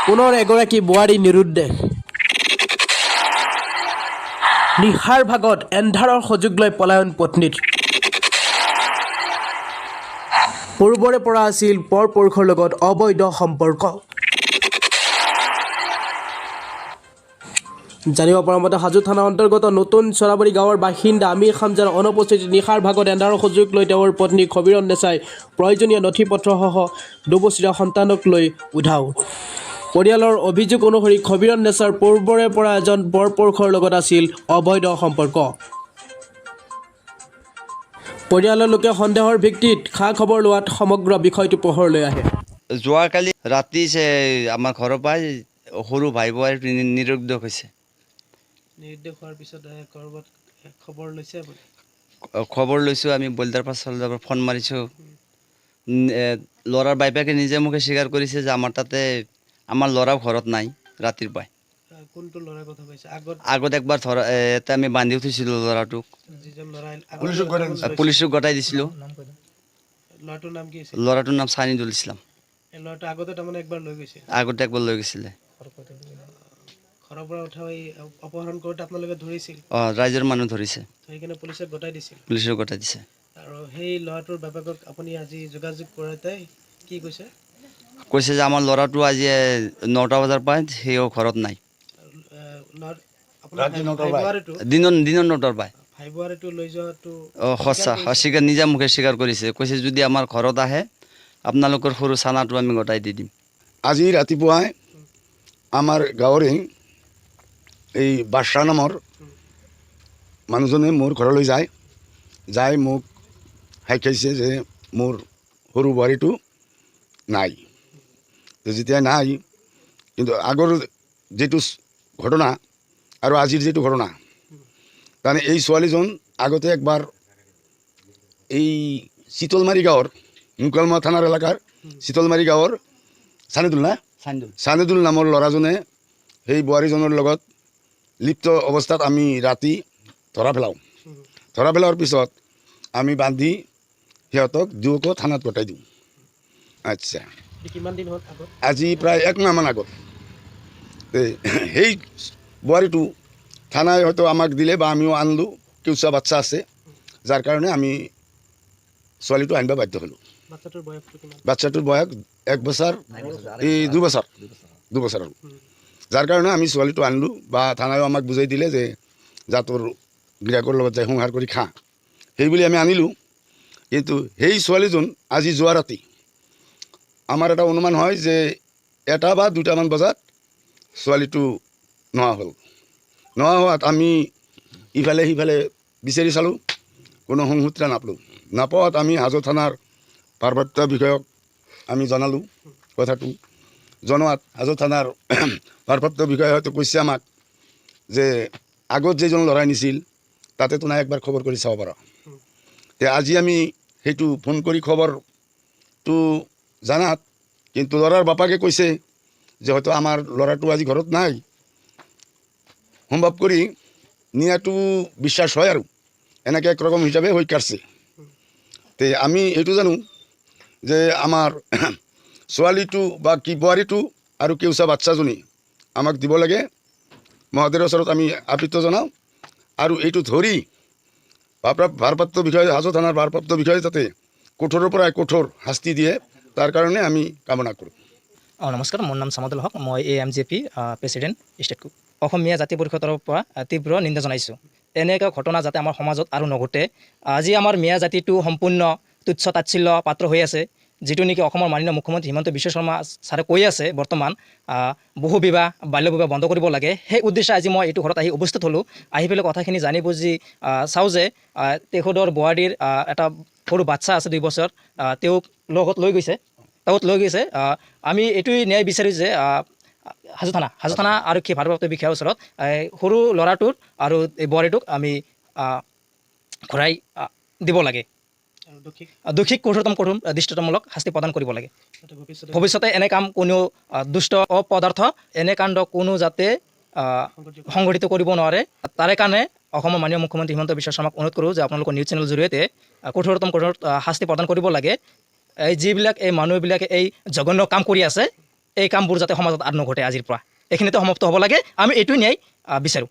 পুনৰ এগৰাকী বোৱাৰী নিৰুদ্দেশ। নিশাৰ ভাগত এন্ধাৰৰ সুযোগ লৈ পলায়ন পত্নীৰ। পূৰ্বৰে পৰা আছিল পৰপুৰুষৰ লগত অবৈধ সম্পৰ্ক। জানিব পৰা মতে হাজো থানাৰ অন্তৰ্গত নতুন চৰাবাৰী গাঁৱৰ বাসিন্দা আমিৰ হামজাৰ অনুপস্থিতিত নিশাৰ ভাগত এন্ধাৰৰ সুযোগ লৈ তেওঁৰ পত্নী খবিৰন নেচাই প্ৰয়োজনীয় নথি পত্ৰসহ দুবছৰীয়া সন্তানক লৈ উধাও। পৰিয়ালৰ অভিযোগ অনুসৰি খবিৰন নেচাৰ পূৰ্বৰে পৰা এজন পৰপুৰুষৰ লগত আছিল অবৈধ সম্পৰ্ক। পৰিয়ালৰ লোকে সন্দেহৰ ভিত্তিত খা খবৰ লোৱাত সমগ্ৰ বিষয়টো পোহৰলৈ আহে। যোৱাকালি ৰাতি আমাৰ ঘৰৰ পৰাই সৰু ভাই বোৱাৰীটো নিৰুদ্দেশ হৈছে। নিৰুদ্দেশ হোৱাৰ পিছত ক'ৰবাত খবৰ লৈছে আপুনি? খবৰ লৈছোঁ আমি, বলদাৰ পৰা চলদাৰ পৰা ফোন মাৰিছোঁ। ল'ৰাৰ বাইপেকে নিজে মুখে স্বীকাৰ কৰিছে যে আমাৰ তাতে আমাৰ ল'ৰাও ঘৰত নাই ৰাতিৰ পৰাই। কোনটো ল'ৰাৰ কথা কৈছে? আগত আগত একবাৰ ধৰা এটা আমি বান্ধি থৈছিলোঁ ল'ৰাটোক, যিজন ল'ৰাই পুলিচক গতাই দিছিলোঁ। ল'ৰাটোৰ নাম কি আছিল? ল'ৰাটোৰ নাম চানিদুল ইছলাম। এই ল'ৰাটো আগতে তাৰমানে একবাৰ লৈ গৈছে? আগতে একবাৰ লৈ গৈছিলে। ঘৰৰ পৰা উঠাই অপহৰণ কৰোঁতে আপোনালোকে ধৰিছিল? অঁ, ৰাইজৰ মানুহ ধৰিছে। ধৰি কিনে পুলিচক গতাই দিছিল? পুলিচক গতাই দিছে। আৰু সেই ল'ৰাটোৰ বাপেকক আপুনি আজি যোগাযোগ কৰোঁতে কি কৈছে? কৈছে যে আমাৰ ল'ৰাটো আজি 9টা বজাৰ পৰাই সিও ঘৰত নাই। দিনৰ 9টাৰ পৰাই। ভাই বোৱাৰীটো লৈ যোৱাটো অঁ, সঁচা স্বীকাৰ, নিজা মুখে স্বীকাৰ কৰিছে। কৈছে যদি আমাৰ ঘৰত আহে আপোনালোকৰ সৰু চানাটো আমি গতাই দি দিম। আজি ৰাতিপুৱাই আমাৰ গাঁৱৰে এই বাদশাহ নামৰ মানুহজনে মোৰ ঘৰলৈ যায়, যাই মোক খাইছে যে মোৰ সৰু বোৱাৰীটো নাই। যেতিয়া নাই, কিন্তু আগৰ যিটো ঘটনা আৰু আজিৰ যিটো ঘটনা, তাৰমানে এই ছোৱালীজন আগতে একবাৰ এই চিতলমাৰী গাঁৱৰ মুকালমুৱা থানাৰ এলেকাৰ চিতলমাৰী গাঁৱৰ চানিদুল না চানিদুল নামৰ ল'ৰাজনে সেই বোৱাৰীজনৰ লগত লিপ্ত অৱস্থাত আমি ৰাতি ধৰা পেলাওঁ। ধৰা পেলোৱাৰ পিছত আমি বান্ধি সিহঁতক দুয়োকো থানাত গতাই দিওঁ। আচ্ছা, কিমান দিন হ'ল আগত? আজি প্ৰায় এক মাহমান আগত। সেই বোৱাৰীটো থানাই হয়তো আমাক দিলে বা আমিও আনিলোঁ, কেঁচুৱা বাচ্ছা আছে, যাৰ কাৰণে আমি ছোৱালীটো আনিব বাধ্য হ'লোঁ। বাচ্ছাটোৰ বয়স 1 বছৰ, এই 2 বছৰ, 2 বছৰ আৰু, যাৰ কাৰণে আমি ছোৱালীটো আনিলোঁ বা থানায়ো আমাক বুজাই দিলে যে যা তোৰ গিৰিয়েকৰ লগত যাই সংসাৰ কৰি খা, সেই বুলি আমি আনিলোঁ। কিন্তু সেই ছোৱালীজন আজি যোৱা ৰাতি আমাৰ এটা অনুমান হয় যে 1টা বা 2টামান বজাত ছোৱালীটো নোহোৱা হ'ল। নোহোৱা হোৱাত আমি ইফালে সিফালে বিচাৰি চালোঁ, কোনো সংসূত্ৰে নাপালোঁ। নাপোৱাত আমি হাজো থানাৰ ভাৰপ্ৰাপ্ত বিষয়ক আমি জনালোঁ কথাটো। জনোৱাত হাজো থানাৰ ভাৰপ্ৰাপ্ত বিষয়ে হয়তো কৈছে আমাক যে আগত যিজন ল'ৰাই নিছিল তাতেতো নাই, একবাৰ খবৰ কৰি চাব পাৰ। তে আজি আমি সেইটো ফোন কৰি খবৰটো জানাত, কিন্তু ল'ৰাৰ বাপাকে কৈছে যে হয়তো আমাৰ ল'ৰাটো আজি ঘৰত নাই, সম্ভৱ কৰি নিয়াটো বিশ্বাস হয় আৰু এনেকৈ একৰকম হিচাপে হৈ কাটছে। তে আমি এইটো জানো যে আমাৰ ছোৱালীটো বা কি বোৱাৰীটো আৰু কেঁচুৱা বাচ্ছাজনী আমাক দিব লাগে। মহাদেৱৰ ওচৰত আমি আবৃত্ত জনাওঁ আৰু এইটো ধৰি ভাৰপ্ৰাপ্ত বিষয় হাজো থানাৰ ভাৰপ্ৰাপ্ত বিষয় যাতে কঠোৰৰ পৰাই কঠোৰ শাস্তি দিয়ে তাৰ কাৰণে আমি কামনা কৰোঁ। অঁ, নমস্কাৰ, মোৰ নাম চামাদুল হক, মই AMJP president state cook. Asomiya জাতি পৰিষদৰ পৰা তীব্ৰ নিন্দা জনাইছোঁ। এনেকুৱা ঘটনা যাতে আমাৰ সমাজত আৰু নঘটে। আজি আমাৰ মিয়া জাতিটো সম্পূৰ্ণ তুচ্ছ তাচ্ছিল্য পাত্ৰ হৈ আছে, যিটো নেকি অসমৰ মাননীয় মুখ্যমন্ত্ৰী হিমন্ত বিশ্ব শৰ্মা ছাৰে কৈ আছে বৰ্তমান বহু বিবাহ বাল্য বিবাহ বন্ধ কৰিব লাগে। সেই উদ্দেশ্যে আজি মই এইটো ঘৰত আহি উপস্থিত হ'লোঁ। আহি পেলাই কথাখিনি জানি বুজি চাওঁ যে তেখেতৰ বোৱাৰীৰ এটা সৰু বাচ্ছা আছে 2 বছৰ, তেওঁক লগত লৈ গৈছে, তেওঁক লৈ গৈছে। আমি এইটোৱেই ন্যায় বিচাৰোঁ যে হাজো থানা আৰক্ষী ভাৰপ্ৰাপ্ত বিষয়াৰ ওচৰত সৰু ল'ৰাটোৰ আৰু এই বোৱাৰীটোক আমি ঘূৰাই দিব লাগে। দোষীক কঠোৰতম কঠোৰ দৃষ্টান্তমূলক শাস্তি প্ৰদান কৰিব লাগে। ভৱিষ্যতে এনে কাম কোনো দুষ্ট অপদাৰ্থ এনে কাণ্ড কোনো যাতে সংঘটিত কৰিব নোৱাৰে, তাৰে কাৰণে অসমৰ মাননীয় মুখ্যমন্ত্ৰী হিমন্ত বিশ্ব শৰ্মাক অনুৰোধ কৰোঁ যে আপোনালোকৰ নিউজ চেনেলৰ জৰিয়তে কঠোৰতম কঠোৰ শাস্তি প্ৰদান কৰিব লাগে। এই যিবিলাক এই মানুহবিলাকে এই জঘন্য কাম কৰি আছে, এই কামবোৰ যাতে সমাজত আৰু নঘটে। আজিৰ পৰা এইখিনিতে সমাপ্ত হ'ব লাগে, আমি এইটোৱে ন্যায় বিচাৰোঁ।